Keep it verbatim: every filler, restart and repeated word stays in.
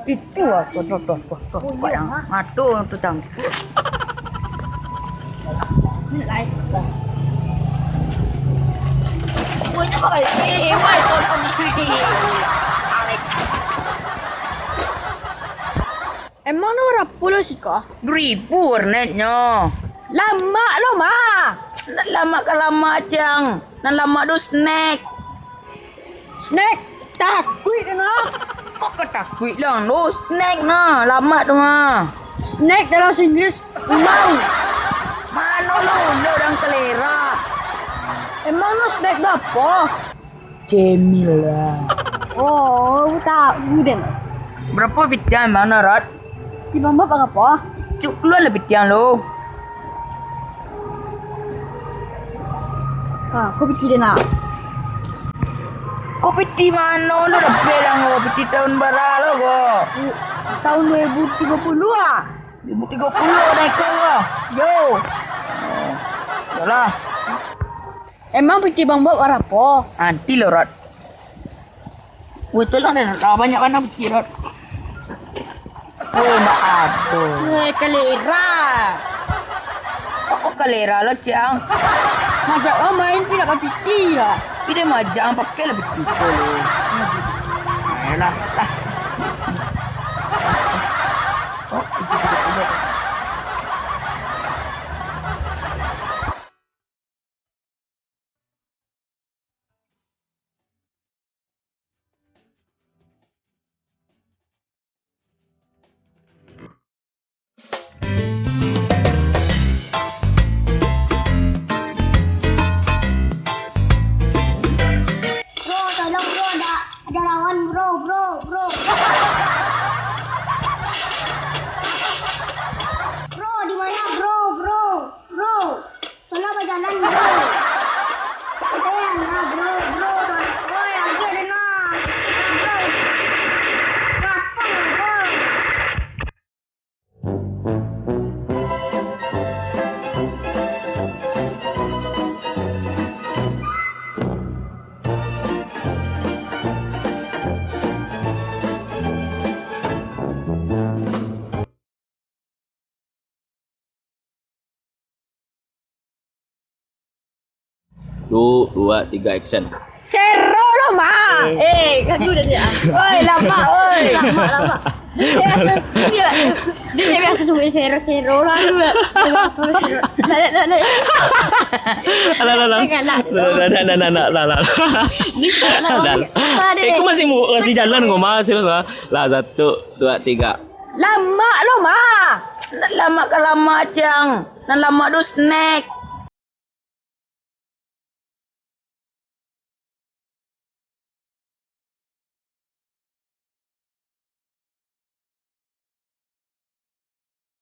Itu aku tuh, tuh, tuh, tuh, yang mata tu cangkuk. Emang no barapo lo siko? Duribu warnetnyo. Lamak lo, Ma. Nan lamak ka lamak, Cang. Nan lamak tu snack. Snack? Takuik no. Kok ka takuik lah tu? Snack nah, lamak tu mah. Snack dalam bahasa Inggris, ulau. Mano lo ulau dalam kalera? Emang no snack tu apo? Cemilan. Oh, tahu den. Barapo pitiang mano, Rot? Di bambak barapo? Cuk, kalua lah pitiang lo. Ah, ko piti den nak. Ko piti mano lo dapek lah ko? Piti tahun bara lo ko? Tahun dua ribu tiga puluh ah. Dua ribu tiga puluh dah iko ko. Yo. Oh, yolah. Emang piti Bang Bob barapo? Nanti lo, Rot. Woi, tolong deh, lah banyak bana piti, Rot. Woi, ndak ado. Woi, kalera. Kok kalera lo, Cang? Majak lo main, tapi ndak bapiti lah. Tapi den majak, pakai lah piti ko lo. Ayolah, lah. Oh, itu, itu, itu. Bro, tolong bro, ada, ada lawan bro, bro, bro. Bro, di mana bro, bro, bro? Sono bajalan, bro. Eh, alah, bro, bro, bro. Woi, agiah den, nah. Bro. Lapang, bro. Duo, duo, tigo, action. Sero lo, Ma. Eh. Eh, ganggu dah dia. Oi, lamak, oi. Lamak, lamak. Dia, dia, dia biaso sabuik sero, sero lah tu. Dia biaso sero. Lah, lah, lah, lah. Alah, alah, alah. Jangan lah. Lah, lah, lah, lah, lah, lah, lah, lah. Ni tak lah. Dah. Aduh. Eh, kau masih mu-, masih jalan kau, Ma, serius, Ma. Lah, satu, duo, tigo. Lamak lo, Ma. Nan lamak ka lamak, Cang. Nan lamak tu snack.